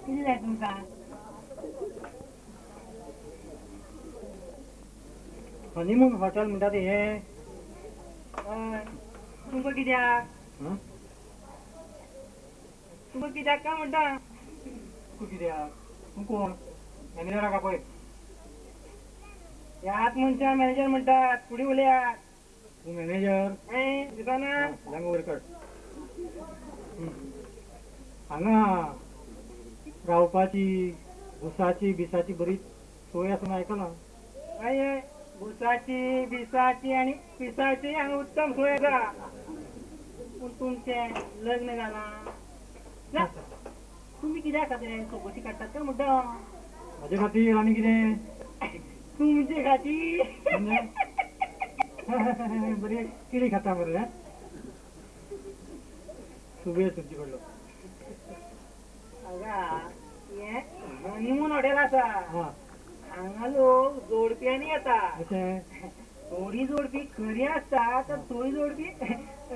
कितें जाय तुमकां? हनीमून हॉटेल म्हणटा ते हें. हय. तुमकां कित्याक? तुमकां कित्याक काय म्हणटा? तूं कित्याक? तूं कोण? मॅनेजराक आपय. ह्याच मनशान मॅनेजर म्हणटात. फुडें उलयात. तूं मॅनेजर? दिसना? जांग वयर काड. हांगा रावपाची भुसाची बिसाची बरी सोय आसा म्हूण आयकलां. हय, भुसाची बिसाची आनी पिसाची हांगा उत्तम सोय आसा. पूण तुमचें लग्न जालां ना? तुमी कित्या खातीर चवकशी काडटात काय म्हणटा? म्हजे खातीर आनी कितें? तुमचे खातीर. बरी किडी खाता मरे. सुबेर तुमचे कडलो. अगा हें हनीमून हॉटेल आसा. हांगा लोक जोडप्यांनी येता. थोडी जोडपी खरी आसता तर थोडी जोडपी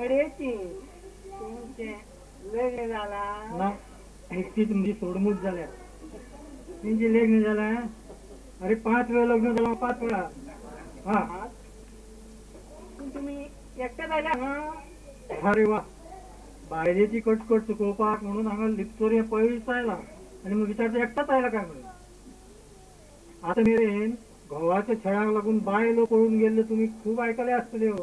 अडेची. तुमचें लग्न जालां? ना, निकतीच म्हजी सोडमूच जाल्या. तुमचें लग्न जालां? अरे 5 वेळा लग्न जालां. 5 वेळा. हा. पूण तुमी एकटेच आयल्या हांगा? अरे वा, बायलेची कटकट चुकोवपाक म्हणून हांगा लिपचोरये पयस आयला आनी मग विचारता एकटाच आयला काय म्हणून. आतां मेरेन घोवाच्या छळाक लागून बायलो पळून गेल्ल्यो तुमी खूब आयकले आसतल्यो.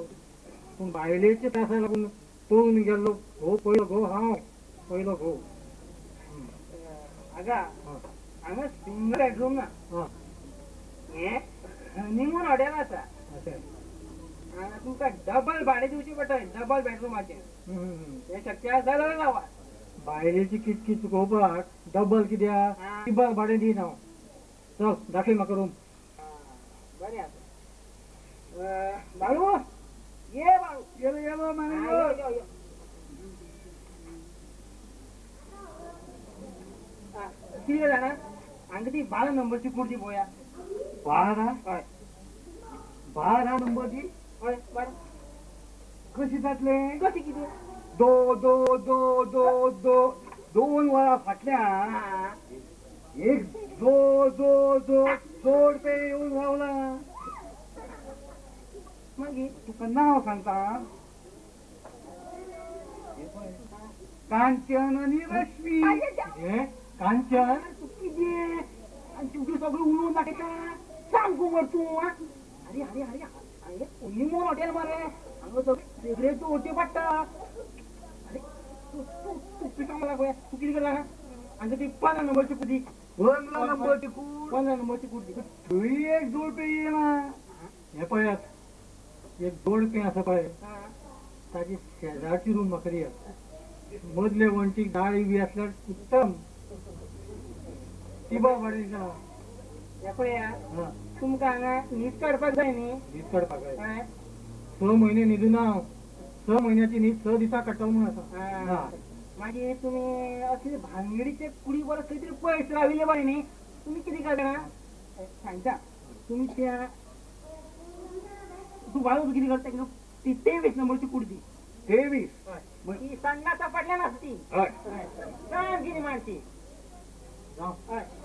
पूण बायलेच्या त्रासाक लागून पळून गेल्लो घोव पयलो घोव हांव, पयलो घोव. अगा हांगा सिंगल बेडरूम ना. हें हनीमून हॉटेल आसा. हांगा तुमकां डबल भाडें दिवचें पडटलें, डबल बेडरुमाचें. हें शक्य आसा जाल्यार रावात. बायलेची किटकी चुकोवपाक डबल कित्याक, टिबल भाडें दिना हांव. चल दाखय म्हाका रूम. बरें आसा. बाळू ये बाळू. येलो येलो मॅनेजर. कितें जाणा, हांगा ती 12 नंबरची कुर्ती पळोवया. 12? हय. 12 नंबरची? हय 12. कशी जातलें? कशी कितें? 2 2 2 2 2 2 वरां फाटल्यान एक 2 2 2 जोडपें येवन रावलां. मागीर तुका नांव सांगता, कांचन आनी रश्मी. कांचन? तूं कितें आनी तुजें सगळें उलोवन दाखयता? सामको मर तूं. अरे अरे अरे, हांगा हनीमून हॉटेल मरे, हांगा सगळें सिगरेट दवरच्यो पडटा. अरे तूं तूं तूं पिकां मला पळय, तूं कितें करता? हांगा ती 15 नंबरची कुर्ती. 15 नंबरची कूड? 15 नंबरची कुर्ती. थंय एक जोडपें येयलां. हें पळयात, एक जोडपें आसा पळय, ताची शेजारची रूम म्हाका दियात. मदले वण्टीक दाळी बी आसल्यार उत्तम. टिबल भाडें दिता. हें पळया, तुमकां हांगा न्हीद काडपाक जाय न्ही? न्हीद काडपाक जाय. 6 म्हयने न्हिदून हांव. 6 म्हयन्याची न्हीद 6 दिसां काडटलो म्हूण आसा. मागीर तुमी असले भानगडीचे कुडी परस खंय तरी पयस राविल्ले बरें न्ही? तुमी कितें करता सांगता. तुमी त्या तूं बाळू कितें करता? ती 23 नंबरची कूड दी. 23? ती संडासा फाटल्यान आसा ती. सामकी निमाणची.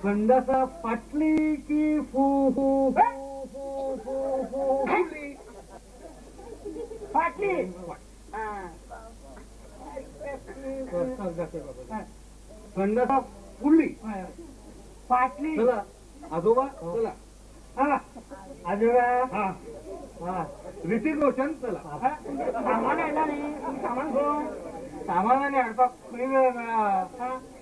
संडासा फाटली की फू फू फू फू फू फू फुडली? फाटली. संडासा फुडली. फाटली. चला आजोबा, चला. आजोबा. हा, ऋतिक रोशन चला. सामान हाडला न्ही? सामान घेवन सामान आनी हाडपाक खंय वेळ मेळ्ळा?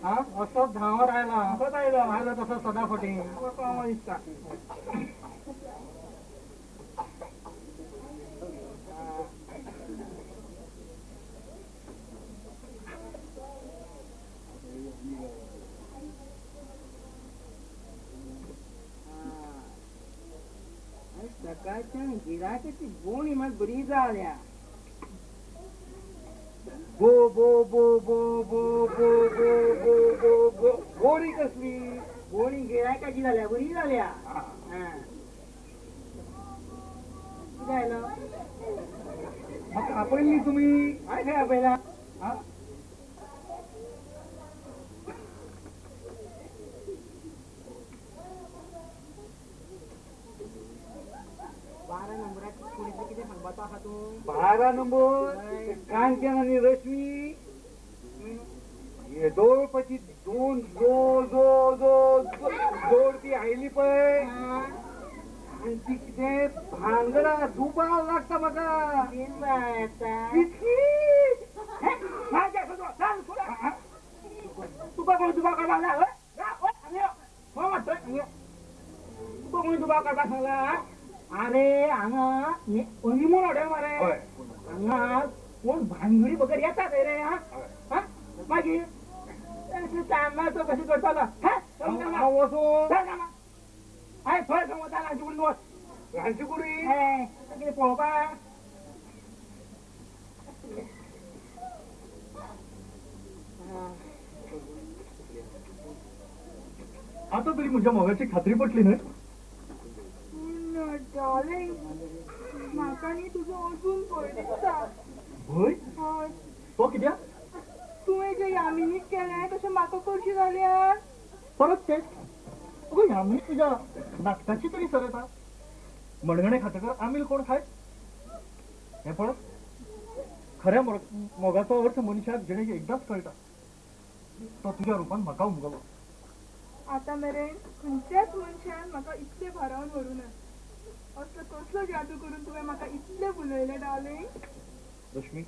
हा, असोच धांवर आयला. असोच आयलो. आयलो तसो सदां फाटीं दिसता. सकाळच्यान गिरायकाची बोणी मात बरी जाल्या. बो बो बो बो बो बो बो बो बो बो गोडी कसली? बोणी गिरायकाची जाल्या, बरी जाल्या. कितें आयलो? म्हाका आपयली तुमी? हांवें खंय आपयला? 12 नंबर कांचन आनी रश्मी येदोळपाची दोन जो जो जो जोडपी आयली पळय आनी ती कितें भांगडा दुबाव लागता म्हाका. तुका कोण दुबाव काडपाक सांगला? तुका कोण दुबाव काडपाक सांगला? अरे हांगा हनीमून हॉटेल मरे, हांगा कोण भानगडी बगर येतात रे. हा मागीर तो कशें करतलो? हय थंय सांगता रांदचे कुडीन वच. रांदचे कुडीन कितें पळोवपाक? आता तरी म्हज्या मोगाची खात्री पटली न्हय? पूण डार्लिंग म्हाका न्ही तुजो अजून भंय दिसता. भंय? हय. तो कित्याक? तुवें जें यामिनीक केलें तशें म्हाका करशी जाल्यार? परत तें? अगो यामिनी तुज्या नाटकाची तरी सर येता. मणगणें खातकर आमील कोण खायत? हें पळय, खऱ्या मोगाचो अर्थ मनशाक जिणेक एकदांच कळटा. तो तुज्या रुपान म्हाका उमगलो. आतां मेरेन खंयच्याच मनशान म्हाका इतलें भारावन व्हरूं ना. असलो कसलो जादू करून तुवें म्हाका इतलें भुलयलें डार्लिंग? रश्मी,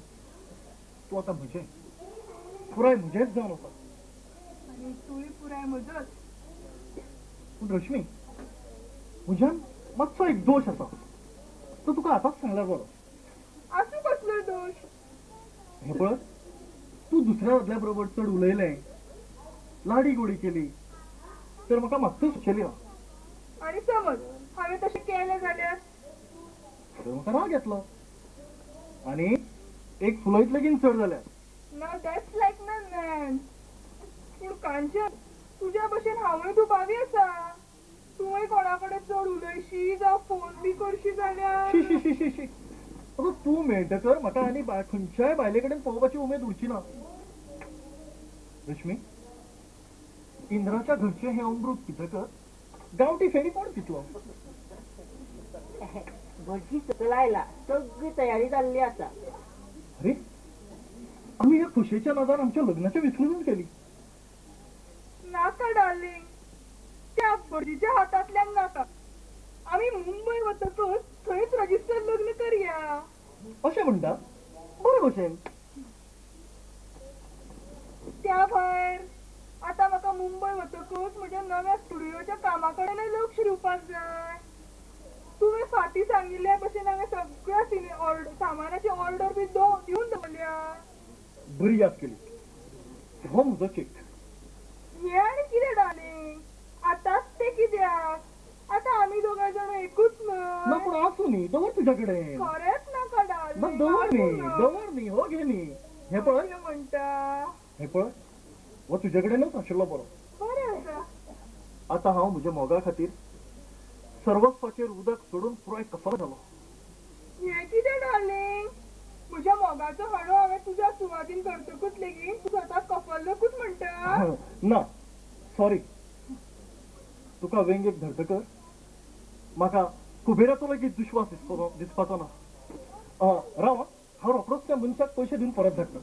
तूं आतां म्हजें, पुराय म्हजेंच जावन वता. आनी तूंय पुराय म्हजोच. पूण रश्मी, म्हज्यान मातसो एक दोश आसा, तो तुका आतांच सांगल्यार बरो. आसूं कसलो दोश? हें पळय, तूं दुसऱ्या दादल्या बरोबर चड उलयलें, लाडी गोडी केली तर म्हाका मातसो सुचेली. आनी समज हांवें तशें केलें जाल्यार? तर म्हाका राग येतलो आनी एक फुलयत लेगीन चड जाल्यार. ना, that's like ना मॅन. पूण कांचन, तुज्या भशेन हांवूय दुबावी आसा. तुवें कोणा कडेन चड उलयशी जावं फोन बी करशी जाल्यार? शी शी शी शी, अगो तूं मेळटकर म्हाका आनी खंयच्याय बायले कडेन पळोवपाची उमेद उरची ना. रश्मी, इंद्राच्या घरचें हें अमृत पितकर गांवठी फेणी कोण पितलो? भटजी सकयल आयला, सगळी तयारी जाल्ली आसा. अरे आमी ह्या खोशयेच्या नादान आमच्या लग्नाच्या विसरूनच गेली. नाका डार्लिंग, त्या भटजीच्या हातांतल्यान नाका. आमी मुंबय वतकच थंयच रजिस्टर लग्न करया. अशें म्हणटा? बरें भशेन. त्या भायर आतां म्हाका मुंबय वतकच म्हज्या नव्या स्टुडियोच्या कामा कडेनय लक्ष दिवपाक जाय. तुवें फाटीं सांगिल्ल्या भशेन हांवें सगळ्या सिने ऑर्डर सामानाची ऑर्डर बी दिवन दवरल्या. बरी याद केली. हो म्हजो चेक. हें आनी कितें डार्लिंग, आतांच तें कित्याक? आतां आमी दोगांय जाणां एकूच न्हय? ना, पूण आसूं न्ही, दवर तुज्या कडेन. खरेंच नाका डार्लिंग. ना, दवर न्ही, दवर न्ही, हो घे न्ही. हें पळय म्हणटा, हें पळय, हो तुजे कडेनच आशिल्लो बरो. बरें आसा. आतां हांव म्हज्या मोगा खातीर सर्वस्वाचेर उदक सोडून पुराय कफल जालो. हें कितें डार्लिंग, म्हज्या मोगाचो हाडो हांवें तुज्या सुवादीन करतकूच लेगीत तूं स्वताक कफल्लकूच म्हणटा? ना, सॉरी. तुका वेंगेक धरतकर म्हाका कुबेराचो लेगीत दुश्वास दिसपाचो ना. राव, हांव रोखडोच त्या मनशाक पयशे दिवन परत धाडटा.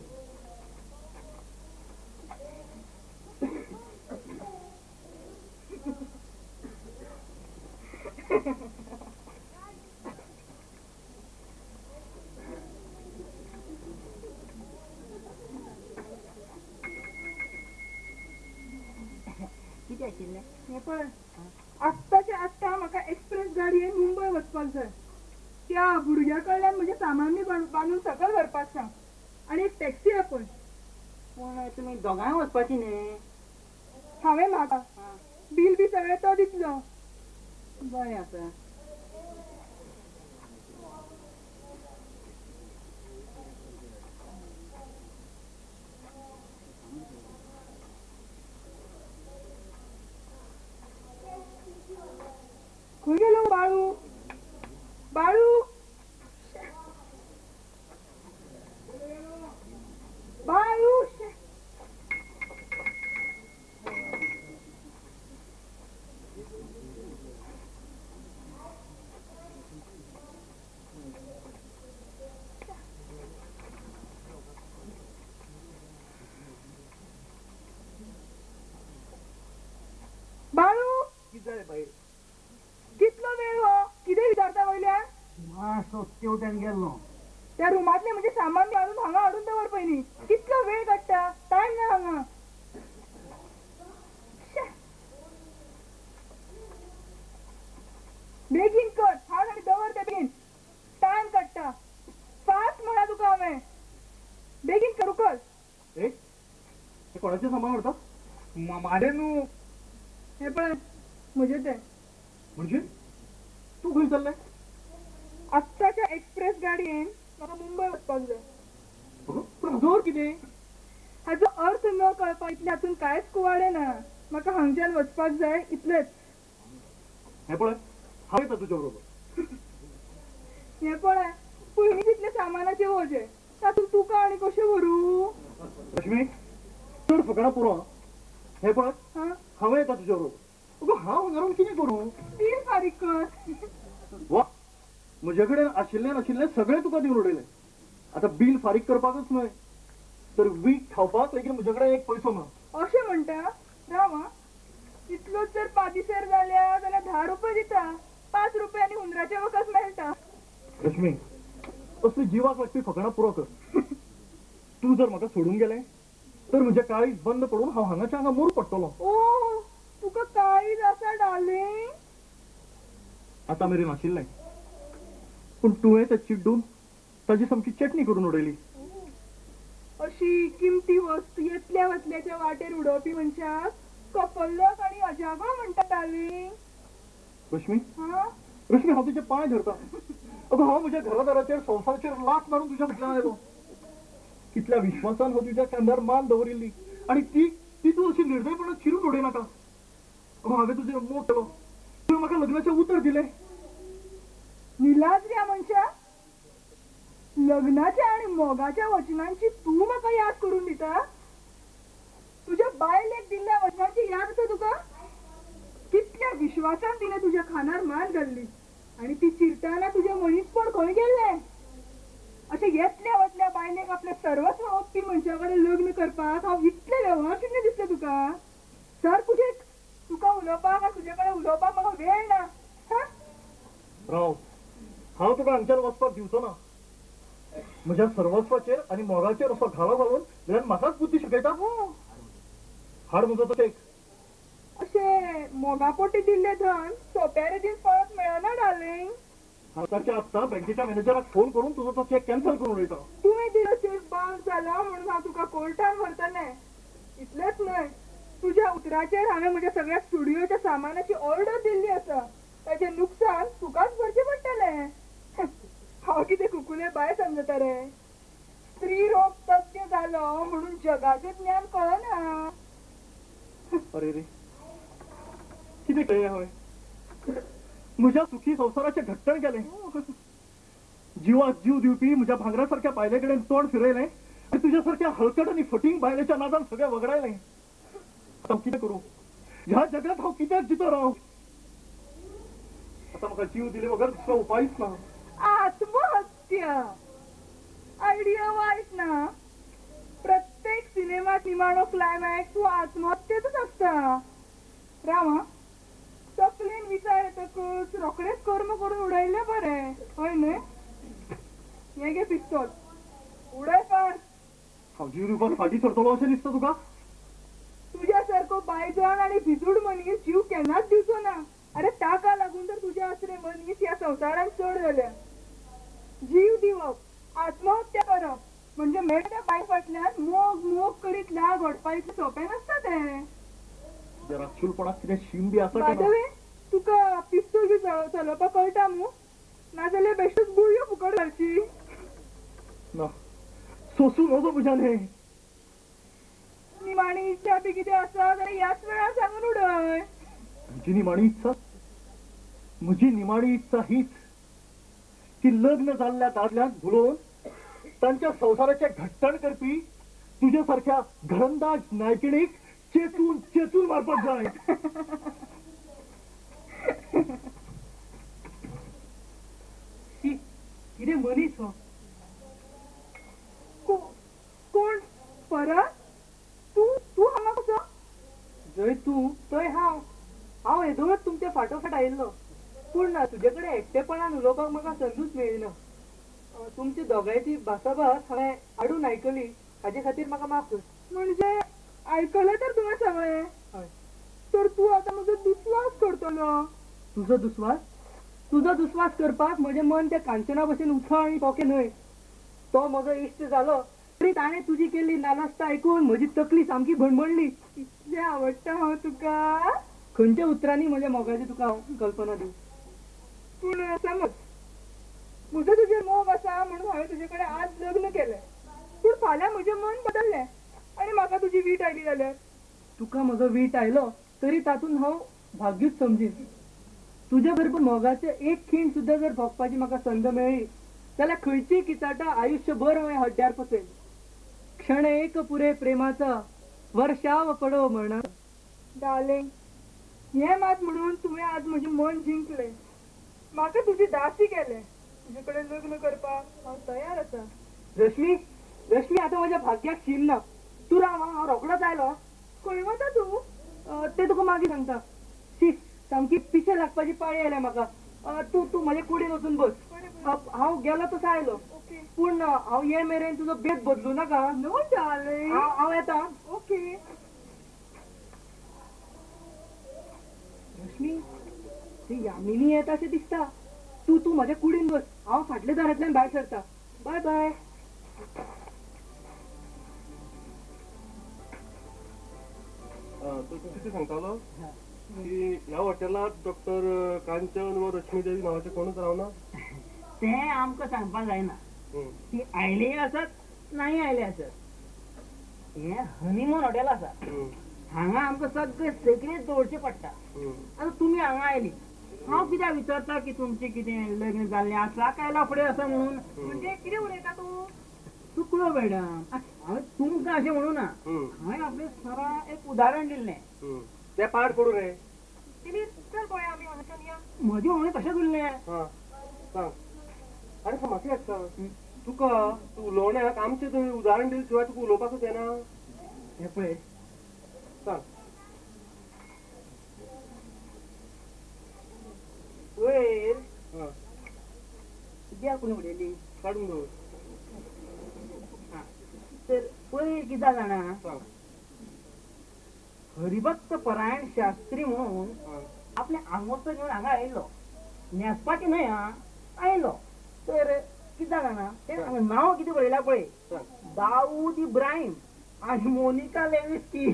कितें आशिल्लें? हें पळय, आत्ताच्या आत्तां म्हाका एक्सप्रेस गाडयेन मुंबय वचपाक जाय. त्या भुरग्या कडल्यान म्हजें सामान बी बांदून सकयल व्हरपाक सांग आनी एक टॅक्सी आपय. पूण तुमी दोगांय वचपाची न्ही? हांवें म्हाका बील बी सगळें तो दितलो. बरें आसा. खंय गेलो बाळू? बाळू, बाळू, जाय भायर. कितलो वेळ हो? कितें विचारता वयल्यान? मातसो तेवटेन गेल्लो. त्या रुमांतलें म्हणजे सामान घालून हांगा हाडून दवर पयलीं. कितलो वेळ काडटा, टायम ना हांगा. बेगीन कर, हाड आनी दवर ते बेगीन. टायम काडटा, फास्ट म्हणा तुका हांवें. बेगीन कर, उकल. कोणाचें सामान व्हरता? म्हाजें न्हू. हें पळय म्हजें तें. म्हणजे तूं खंय चल्लें? आत्ताच्या एक्सप्रेस गाडयेन म्हाका मुंबय वचपाक जाय. पूण हाजो अर्थ कितें? हाजो अर्थ न कळपा इतलें हातून कांयच कुवाडें ना. म्हाका हांगच्यान वचपाक जाय इतलेंच. हें पळय, हांव येता तुज्या बरोबर. हें पळय, पयलींच इतलें सामानाचें वजें, तातूंत तुका आनी कशें व्हरूं? रश्मी, चड फकाणां पुरो. हें पळय, हांव येता तुज्या बरोबर. अगो हांव हांगा रावन कितें करूं? बील फारीक कर. वा, म्हजे कडेन आशिल्लें नाशिल्लें सगळें तुका दिवन उडयलें. आतां बील फारीक करपाकच न्हय तर वीख खावपाक लेगीत म्हजे कडेन एक पयसो ना. अशें म्हणटा? राव आं, इतलोच जर पादिशेर जाल्या जाल्यार 10 रुपये दिता. 5 रुपये आनी हुंदराचें वखद मेळटा. रश्मी, असली जिवाक लागपी फकाणां पुरो कर. तूं जर म्हाका सोडून गेलें तर म्हजें काळीज बंद पडून हांव हांगाच्या हांगा मरूं पडटलो. ओ, तुका काळीज आसा डार्लिंग? आतां मेरेन आशिल्लें, पूण तुवें तें चिड्डून ताजी सामकी चटणी करून उडयली. अशी किमती वस्त येतल्या वतल्याच्या वाटेर उडोवपी मनशाक कपल्लक आनी अजागो म्हणटा डार्लिंग. रश्मी, रश्मी, हांव तुजे पांय धरता. अगो हांव म्हज्या घरादाराचेर संवसाराचेर लात मारून तुज्या फाटल्यान आयलो. कितल्या विश्वासान हांव तुज्या खांदार मान दवरिल्ली आनी ती ती तूं अशी निर्दयपणान चिरून उडय नाका. अगो हांवें तुजेर मोग केलो, तुवें म्हाका लग्नाचें उतर दिलें. निलाज रे मनशा, लग्नाच्या आनी मोगाच्या वचनांची तूं म्हाका याद करून दिता? तुज्या बायलेक दिल्ल्या वचनांची याद आसा तुका? कितल्या विश्वासान तिणें तुज्या खानार मान घाल्ली आनी ती चिरताना तुजें मनीसपण खंय गेल्लें? अशें येतल्या वतल्या बायलेक आपलें सर्वस्व ओंपपी मनशा कडेन लग्न करपाक हांव इतलें वेव्हारशून्य दिसलें तुका? सर कुशीक, तुका उलोवपाक आनी तुजे कडेन उलोवपाक म्हाका वेळ ना. राव, हांव तुका हांगच्यान वचपाक दिवचो ना. म्हज्या सर्वस्वाचेर आनी मोगाचेर असो घालो घालून जाल्यार म्हाकाच बुद्धी शिकयता? हाड म्हजो तो चेक. अशें मोगापोटी दिल्लें धन सोंप्या रितीन परत मेळना डार्लिंग. आतांच्या आत्तां बँकेच्या मॅनेजराक फोन करून तुजो तो चेक कॅन्सल करून उडयता. तुवें दिलो चेक बाउन्स जाला म्हणून हांव तुका कोर्टान व्हरतलें. इतलेंच न्हय, तुज्या उतराचेर हांवें म्हज्या सगळ्या स्टुडियोच्या सामानाची ऑर्डर दिल्ली आसा. ताचें नुकसान तुकाच भरचें पडटलें. हांव कितें कुकुले बाय समजता रे? स्त्री रोग तज्ञ जालो म्हणून जगाचें ज्ञान कळना. अरे रे, कितें केलें हांवें? म्हज्या सुखी संवसाराचें घट्टण केलें. जिवाक जीव दिवपी म्हज्या भांगरा सारक्या बायले कडेन तोंड फिरयलें आनी तुज्या सारक्या हलकट आनी फटींग बायलेच्या नादान सगळें वगडायलें. आतां हांव कितें करूं? ह्या जगांत हांव कित्याक जितो राव? आतां म्हाका जीव दिले बगर दुसरो उपायूच ना. आत्महत्या आयडिया वायट ना. प्रत्येक सिनेमात निमाणो क्लायमॅक्स हो आत्महत्येतच आसता. राव, तकलेन विचार येतकच रोखडेच कर्म करून उडयल्लें बरें, हय न्हय? हें घे पिस्तोल, उडय फार. हांव जीव दिवपाक फाटीं सरतलो अशें दिसता तुका? तुज्या सारको बायजण आनी भिजूड मनीस जीव केन्नाच दिवचो ना. अरे ताका लागून तर तुज्या असले मनीस ह्या संवसारांत चड जाल्या. जीव दिवप, आत्महत्या करप म्हणजे मेळटा बाय फाटल्यान मोग मोग करीत लाग ओडपा इतलें सोंपें नासता तें. राक्षुलपणाक कितें शीम बी आसा? बाय the way, तुका पिस्तूल बी चलोवपाक कळटा मू? नाजाल्यार बेश्टोच गुळयो फुकट घालची. ना, सोसूं नजो म्हज्यान हें. निमाणी इच्छा बी कितें आसा जाल्यार ह्याच वेळार सांगून उडय. म्हजी निमाणी इच्छा? म्हजी निमाणी इच्छा हीच की लग्न जाल्ल्या दादल्यांक भुलोवन तांच्या संवसाराचें घट्टण करपी तुज्या सारक्या घरंदाज नायकिणीक चेचून चेचून मारपाक जाय. कितें मनीस हो? कोण परत? तूं तूं हांगा कसो? जंय तूं थंय हांव. हांव येदोळच तुमचे फाटोफाट आयिल्लो, पूण तुजे कडेन एकटेपणान उलोवपाक म्हाका संदूच मेळ्ळी ना. तुमची दोगांयची भासाभास हांवें आडून आयकली, हाजे खातीर म्हाका माफ कर. म्हणजे आयकलें तर तुवें सगळें? हय. तर तूं आतां म्हजो दुस्वास करतलो? तुजो दुस्वास? तुजो दुस्वास करपाक म्हजें मन त्या कांचना भशेन उथळ आनी पोकें न्हय. तो म्हजो इश्ट जालो तरी ताणें तुजी केल्ली नालस्ता आयकून म्हजी तकली सामकी भणभणली. इतलें आवडटा हांव तुका? खंयच्या उतरांनी म्हज्या मोगाची तुका हांव कल्पना दिवं? पूण समज म्हजो तुजेर मोग आसा म्हणून हांवें तुजे कडेन आज लग्न केलें, पूण फाल्यां म्हजें मन बदल्लें आनी म्हाका तुजी वीट आयली जाल्यार? तुका म्हजो वीट आयलो तरी तातूंत हांव भाग्यूच समजीन. तुजे बरोबर मोगाचे एक खीण सुद्दां जर भोगपाची म्हाका संद मेळ्ळी जाल्यार खंयचीय किचाटां आयुश्यभर हांवें हड्ड्यार पसयन. क्षण एक पुरे प्रेमाचा वर्षाव पडो म्हणा. डार्लिंग, हें मात म्हणून तुवें आज म्हजें मन जिंकलें, म्हाका तुजी दासी केलें. तुजे कडेन लग्न करपाक हांव तयार आसा. रश्मी, रश्मी, आतां म्हज्या भाग्याक शीम ना. तूं राव, हांव रोखडोच आयलो. खंय वता तूं? तें तुका मागीर सांगता. शी, सामकी पिशें लागपाची पाळी आयल्या म्हाका. तूं तूं म्हजे कुडीन वचून बस. हांव गेलो तसो आयलो, पूण हांव ये मेरेन तुजो बेत बदलू नाका. नो डार्लिंग, हांव येता. ओके. रश्मी, ती यामिनी येता अशें दिसता. तूं तूं म्हज्या कुडीन बस, हांव फाटल्या दारांतल्यान भायर सरता. बाय बाय. तूं कितें सांगतालो की ह्या हॉटेलांत डॉक्टर कांचन व रश्मी देवी नांवाचे कोणूच रावना? तें आमकां सांगपाक जायना. ती आयली आसत नाही आयली आसत, हें हनीमून हॉटेल आसा, हांगा आमकां सगळे सेक्रेट दवरचें पडटा. आतां तुमी हांगा आयली, हांव कित्याक विचारता की तुमचें कितें लग्न जाल्लें आसा काय लफडें आसा म्हणून? म्हणजे कितें उलयता तूं? चुकलो मॅडम, हांवें तुमकां अशें म्हणू ना, हांवें आपल्या सरा एक उदाहरण दिल्लें. तें पाड पडूं रे. चल पळय आमी हांगाच्यान या. म्हजें हांवें कशें उरलें? सांग. आरे म्हाका एक सांग, तुका तूं उलोवण्याक आमचें तुवें उदाहरण दिले शिवाय तुका उलोवपाकूच येना? हें पळय, सांग. वयर कित्याक कोणी उडयली? काडून दवर. तर पयर कितें जाणा, हरिभक्त परायण शास्त्री म्हणून आपलें आंगवस्त्र घेवन हांगा आयिल्लो, न्हेसपाचें न्हय आं, आयिल्लो. तर कितें जाणा, तें हांगा नांव कितें बरयलां पळय, दाऊद इब्राहीम आनी मोनिका लेविस्की.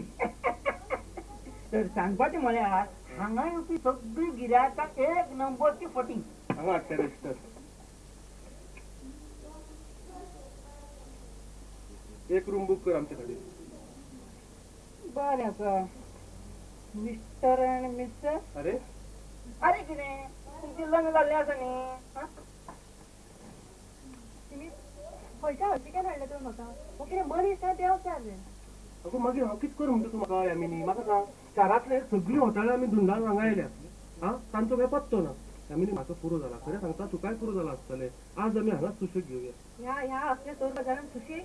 तर सांगपाचें म्हळ्यार हांगा येवपी सगळीं गिरायकां एक नंबरची फटींग. हांगा हाडटा रजिस्टर. एक रूम बूक कर आमचे खातीर. बरें आसा. मिस्टर आनी मिसेस. अरे अरे कितें तुमचें लग्न जाल्लें आसा न्ही? तुमी खंयच्या हॉस्पिटल हाडलें तुवें म्हाका? हो कितें मनीस ना देव रे. अगो मागीर हांव कितें कर म्हणटा तूं म्हाका यामिनी? म्हाका सांग, शारांतले सगळीं हॉटेलां आमी धुंडान हांगा आयल्या, आं, तांचो कांय पत्तो ना. यामिनी म्हाका पुरो जाला, खरें सांगता, तुकाय पुरो जाला आसतलें. आज आमी हांगाच सुशेग घेवया. ह्या ह्या असल्या चोर बाजारान सुशेग?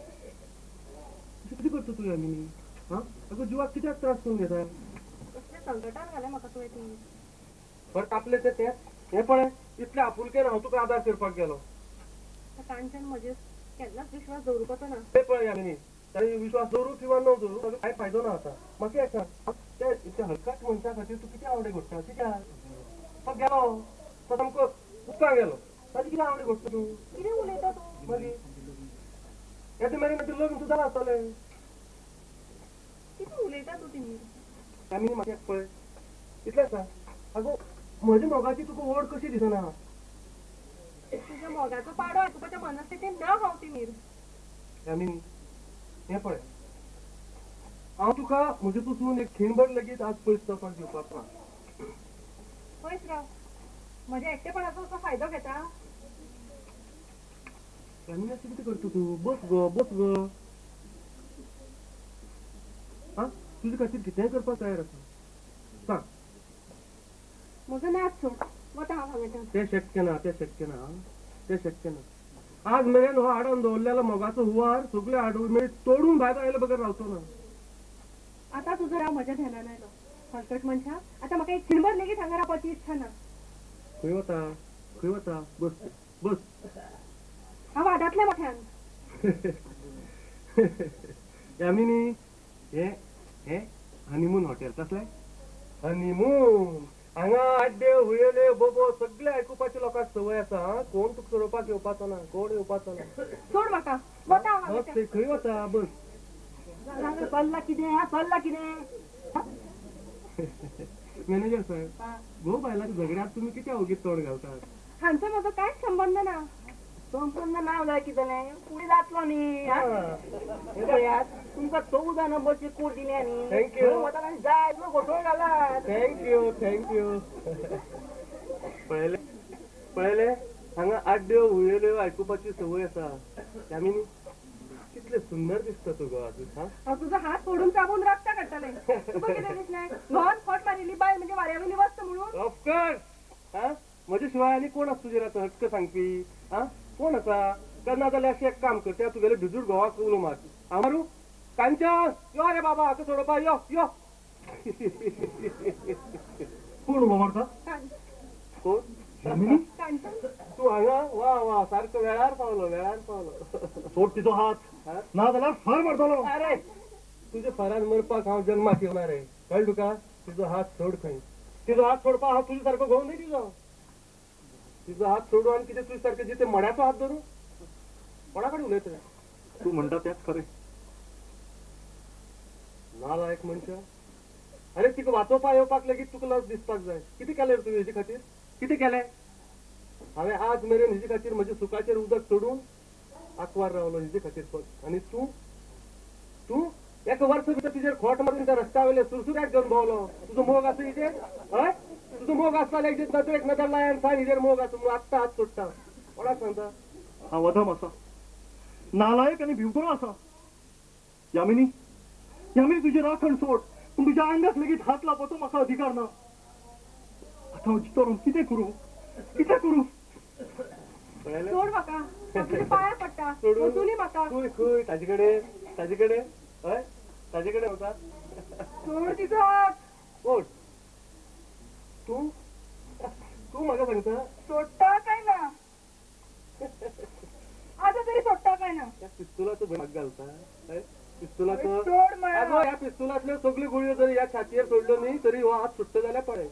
अशें कितें करता तूं यामिनी? आं, अगो जिवाक कित्याक त्रास करून घेता? कसल्या संकटान घालें म्हाका तुवें ती. बरें तापलें तें तें हें पळय, इतलें आपुलकेन हांव तुका आदार करपाक गेलो. कांचन म्हजेर केन्नाच विश्वास दवरुपाचो ना. तें पळय यामिनी, ताणें विश्वास दवरू किंवा न दवरू ताजो कांय फायदो ना. आतां म्हाका एक सांग, त्या इतल्या हलकाट मनशा खातीर तूं कितें आवडे घोडटा? कित्याक तो गेलो, तो सामको उदकां गेलो, ताजी कितें आवडे घोडटा तूं? कितें उलयता तूं? मागीर येता मेरेन म्हजें लग्न सुद्दां आसतलें. कितें उलयता तूं तिमी? यामिनी म्हाका एक पळय, इतलें सांग, आगो म्हज्या मोगाची तुका ओड कशी दिसना? तुज्या मोगाचो पाडो आयकुपाच्या मनस्थितीन ना हांव तिमीर. यामिनी हें पळय, हांव तुका म्हजे पसून एक खीणभर लेगीत आज पयस जावपाक दिवपाक ना. पयस राव, म्हज्या एकटेपणाचो असो फायदो घेता? यामिनी अशें कितें करता तूं? बस गो, बस गो. आं, तुजे खातीर कितेंय करपाक तयार आसा. सांग. म्हजो नाच सोड, वता हांव हांगाच्यान. तें शक्य ना, तें शक्य ना, तें शक्य ना. आज मेरेन हो आडोवन दवरलेलो मोगाचो हुवार सगळे आडू मेरेन तोडून भायर आयले बगर रावचो ना. आतां तुजो राव म्हज्या ध्यानान आयलो. हलकट मनशा, आतां म्हाका एक खिणभर लेगीत हांगा रावपाची इच्छा ना. खंय वता खंय वता? बस बस. हांव वादांतल्या मोठ्यान. यामिनी, हे हे हनीमून हॉटेल. कसलें हनीमून? हांगा आड्डे हुयेले बोबो सगळे आयकुपाची लोकांक संवय आसा. कोण तुका सोडोवपाक येवपाचो ना, कोण येवपाचो ना. सोड म्हाका, वता. बस, खंय वता? बस. चल्ला कितें, चल्ला कितें? मॅनेजर साहेब, घोव बायलाच्या झगड्यात तुमी कित्याक ओगीत तोंड घालतात? हांचो म्हजो कांयच संबंद ना. संबंद ना जाल्यार कितें जालें? फुडें जातलो न्ही. पळयात, तुमकां 14 नंबरची कोड दिल्या न्ही. Thank you. वता आनी जाय इतलो घोटोळ घालात. Thank you thank you. पळयलें पळयलें, हांगा आड्ड्यो हुयेल्यो आयकुपाची संवय आसा. यामिनी, कितलें सुंदर दिसता तूं गो आज. हांव तुजो हात फोडून चाबून रगता काडटलें. तुका कितें दिसलें, घोवान खोट मारिल्ली बायल म्हणजे वाऱ्यावयली वस्त म्हणून? ऑफकोर्स. हा, म्हजे शिवाय आनी कोण आसा तुजेर आतां हक्क सांगपी? हा, कोण आसा? ना जाल्यार अशें एक काम कर, त्या तुगेले भिजूड घोवाक उलो मार. हांव मारू? कांचन, यो रे बाबा, हाका सोडोवपा यो यो. कोण उलो मारता? कोण? तूं हांगा? वा वा, सारको वेळार पावलो, वेळार पावलो. सोड तिचो हात, ना जाल्यार फार मारतलो. अरे तुजे फारान मरपाक हांव जन्माक येवना रे, कळ्ळें तुका? तुजो हात सोड. खंय तिजो हात सोडपाक हांव तुजे सारको घोव न्ही तिजो. तिजो हात सोडू आनी कितें तुजे सारकें जिते मड्याचो हात धरू? कोणा कडेन उलयता तूं? म्हणटा तेंच खरें. नालायक मनशा. अरे तिका वाचोवपा येवपाक लेगीत तुका लज दिसपाक जाय. कितें केलें तुवें हेजे खातीर? कितें केलें हांवें आज मेरेन हेजे खातीर? म्हज्या सुखाचेर उदक सोडून आंकवार रावलो हेजे खातीर फक्त. आनी तूं तूं एका वर्सा भितर तुजेर खोट मारून त्या रस्त्या वयल्या सुरसुऱ्याक घेवन भोंवलो. तुजो मोग आसा हिजेर? हय, तुजो मोग आसता जाल्यार हिजेर नदरेक नदर लाय आनी सांग हिजेर मोग आसा म्हणून. आत्तां हात सोडटा. कोणाक सांगता? हांव अधम आसा, नालायक आनी भिवकुरो आसा. यामिनी, यामिनी, तुजी राखण सोड, पूण तुज्या आंगाक लेगीत हात लावपाचो म्हाका अधिकार ना. आतां हांव जितो रावन कितें करूं, कितें करूं? सोड म्हाका, तुज्या पांयां पडटा. वचूनी म्हाका. खंय खंय? ताजे कडेन, ताजे कडेन? हय, ताजे कडेन वता. सोड तिचो हात. कोण तूं? तूं म्हाका सांगता सोडटा काय ना? आतां तरी सोडटा काय ना? त्या पिस्तुलाचो भाग घालता? हय, पिस्तुलाचो. सोड म्हळ्यार. आगो, ह्या पिस्तुलांतल्यो सगल्यो गुळयो जर ह्या छातयेर सोडल्यो न्ही तरी हो हात सुट्टा जाल्यार पळय.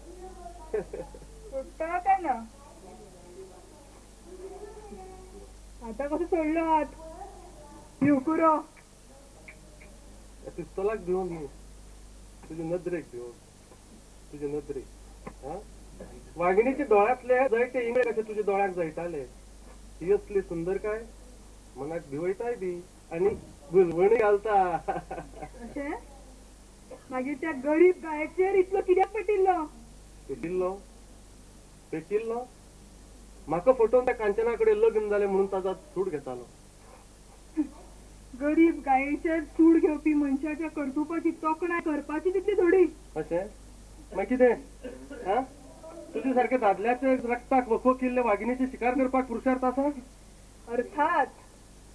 सोडटा काय ना? आतां कसो सोडलो हात? भिवकुरो. ह्या पिस्तोलाक भिवन न्ही, तुजे नदरेक भिवन, तुजे नदरेक. हा, वागिणीच्या दोळ्यांतले जळटे इंगळे कशे तुज्या दोळ्यांक जळटाले. ही असली सुंदरकाय मनाक भिवयताय बी आनी भुलवणी घालता. अशें? मागीर त्या गरीब गायचेर इतलो कित्याक पेटिल्लो? पेटिल्लो पेटिल्लो म्हाका फटोवन त्या कांचना कडेन लग्न जालें म्हणून ताजो सूड घेतालो. गरीब गायेचेर सूड घेवपी मनशाच्या कर्तुपाची तोखणाय करपाची तितली थोडी. अशें? मागीर कितें? हा, तुजे सारके दादल्याचे रक्ताक वखवखिल्ले वागिणीची शिकार करपाक पुरुषार्थ आसा? अर्थात.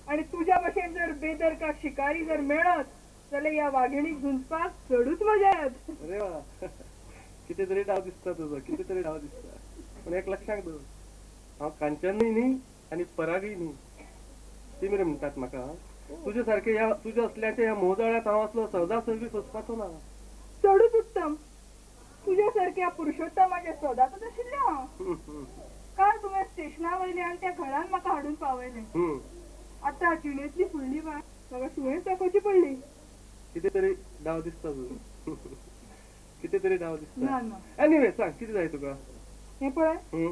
आनी तुज्या भशेन जर बेदरकार शिकारी जर मेळत जाल्यार ह्या वागिणीक झुंजपाक चडूच मजा येत. अरे वा, कितें तरी डाव दिसता तुजो, कितें तरी डाव दिसता. पूण एक लक्षांत दवर, हांव कांचनूय न्ही आनी परागूय न्ही. ती मेरेन म्हणटात म्हाका तुजे सारके ह्या तुज्या असल्याच्या ह्या मोजाळ्यांत हांव असलो सहजा सहजी सोंसपाचो ना. चडूच उत्तम. तुज्या सारक्या पुरुषोत्तमाच्या सोदांतच आशिल्लें हांव. काल तुवें स्टेशना वयल्यान त्या घरान म्हाका हाडून पावयलें. आतां जिणेंतली फुडली वाट म्हाका तुवेंच दाखोवची पडली. कितें तरी डाव दिसता तुजो, कितें तरी डाव दिसता. ना ना. एनिवे, सांग कितें जाय तुका? हें पळय,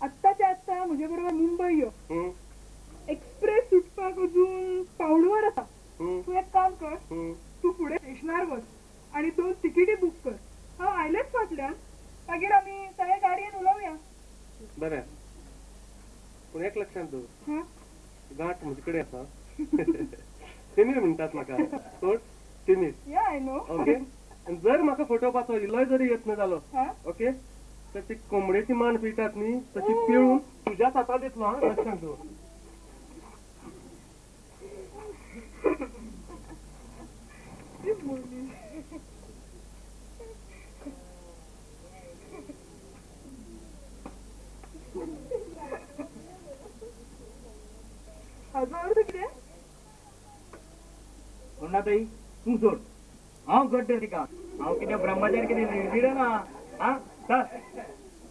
आत्ताच्या आत्तां म्हजे बरोबर मुंबय यो. एक्सप्रेस सुटपाक अजून पावण वर आसा. तूं एक काम कर, तूं फुडें स्टेशनार वच आनी 2 तिकेटी बूक कर. हांव आयलेच फाटल्यान, मागीर आमी सगळे गाडयेन उलोवया. बरें, पूण एक लक्षांत दवर, गांठ म्हजे कडेन आसा. तिमीर म्हणटात म्हाका. कोण? तिमीर. या I know. Okay, आनी जर म्हाका फटोवपाचो इल्लोय जरी यत्न जालो, ओके, तर ती कोंबडेची मान पिळटात न्ही तशी पिळून तुज्याच हातांत दितलो. हा, लक्षांत दवर. हाजो अर्थ कितें? अरुणाताई तूं सोड, हांव घट्ट तिका. हांव कितें ब्रह्मचारी कितें निर्जिड ना. हा चल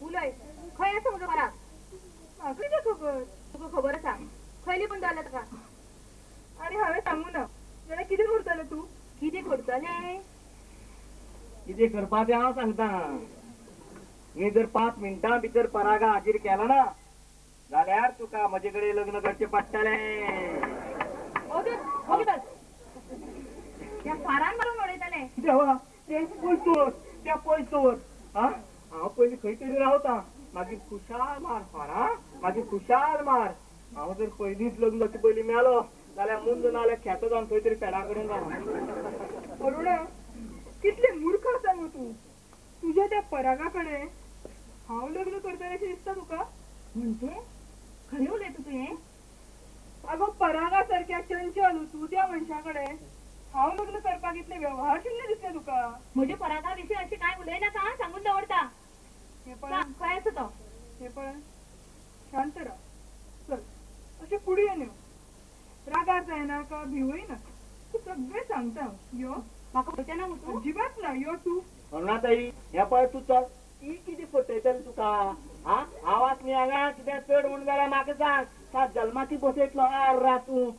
उलय. खंय आसा म्हजो पराग? म्हाका कितें खबर? तुका खबर आसा खंय लिपून दवरला ताका? आनी हांवें सांगू ना जाल्यार कितें करतलें तूं? कितें करतलें? कितें करपा तें हांव सांगता. मी जर 5 मिनटां भितर परागा हाजीर केला ना जाल्यार तुका म्हजे कडेन लग्न करचें पडटलें. ओके ओके बस. त्या फारान मारून उडयतलें. देवा, तें पयस दवर, त्या पयस दवर. हा हांव पयलीं खंय तरी रावता, मागीर खुशाल मार फारा, मागीर खुशाल मार. हांव जर पयलींच लग्न जावचे पयलीं मेलो जाल्यार मुंद नाल्यार खेतो जावन खंय तरी पेडा कडेन राव. अरुणा कितलें मूर्ख आसा गो तूं. तुज्या त्या परागा कडेन हांव लग्न करतलें अशें दिसता तुका? म्हणजे खरें उलयता तूं हें? आगो परागा सारक्या चंचल तूं त्या मनशा कडेन हांव लग्न करपाक इतलें व्यवहार शुन्य दिसलें तुका? म्हज्या परागा विशीं अशें कांय उलयनाका, सांगून दवरता. हें पळय खंय आसा तो? हें पळय शांत राव. चल अशें फुडें न्हय, रागार जायनाका, भिवय नाका. तूं सगळें सांगता. यो म्हाका पळोवचें ना तूं? अजिबात ना. यो तूं. अरुणाताई हें पळय तूं चल. ती कितें फटयतली तुका? हा हांव आसली हांगा कितें चड म्हूण जाल्यार म्हाका सांग. सात जल्माची बसयतलो आर्रा तूं.